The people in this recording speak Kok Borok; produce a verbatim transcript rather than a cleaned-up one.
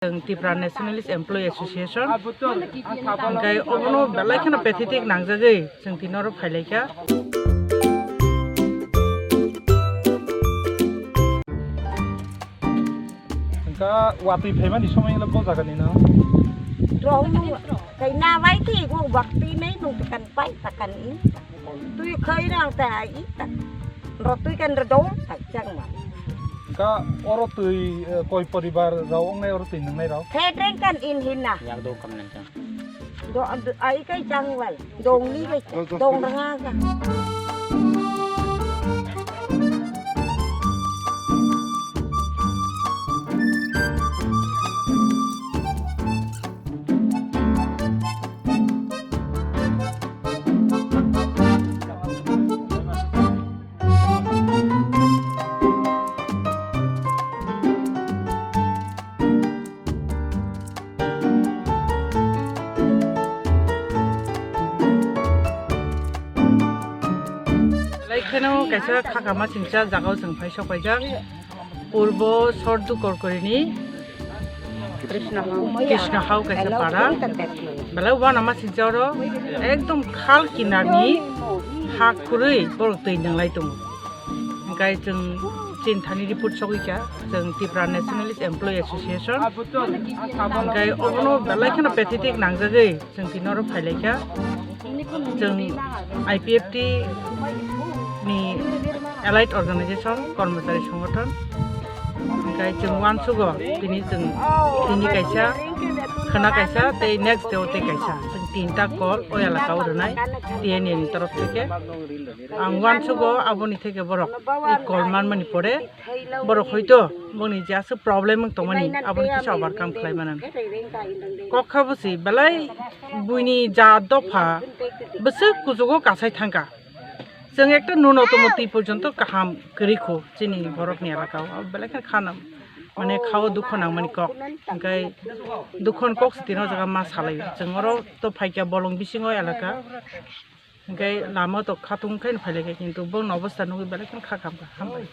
Chwng Tipra Nationalist Employee Association. Hwnkhe obono belai kheno pathetic nangjagwi chwng tini oro phailaikha. Hwnkhe watwi phaimani somoi le bo jaga ni no. Rong kai na bai ti go bakti nei nung kan pai takan in. Twi khai rang ta i ta. Ro twi kan ro dong ta chang ma. Ka oro twi, eh, koi poribar rao wngnai oro twi nwngnai rao? Khe dreng kan in hin na. Yak do kam nang chang. Do, do, ai kai chang wal. Dong ni kai. Dong ranga ka. Belai kheno kaisa khakama singcha jagao chwng phai sok paijak. Purbo Sordu Korkorini Krishna Hau kaisa para. Belai uanama singcha oro ekdom khal kinarni ha khurui borok twi nwnglai tongo. Hwnkhe chwng chini thani report sogwi kha, chwng Tipra Nationalist Employee Association. Hwnkhe obono belai kheno pathetic nangjagwi chwng tini oro phailaikha. Chwng I P F T ni allied organization, kormochari songothon. Hwnkhe chwng uansugo tini chwng tini kaisa, khwna kaisa, tei next day o tei kaisa. Chwng tinta call o elaka o rwnai T N A ni torof theke. Ang uansugo aboni theke borok i call manmani pore borok hoito boni je aswk problem wng tongmani aboni kisa overcome khlai manan. Kok kha bwswi belai buini ja dopha bwswk kuchugo kasai thangkha. Chwng ekta nuno tomo twi porjonto kaham kwrwi kho chini borokni elaka o. Abo belai khe khana mane khao dukho nangmani kok. Hwnkhe dukhoni kok se tini o jaga ma salai. Chwng oro to phaikha bolong bisingo elaka. Hwnkhe lama to khatung khe phailaikha, kintu bongni obostha nugwi belai kheno kha khamkha, hambai.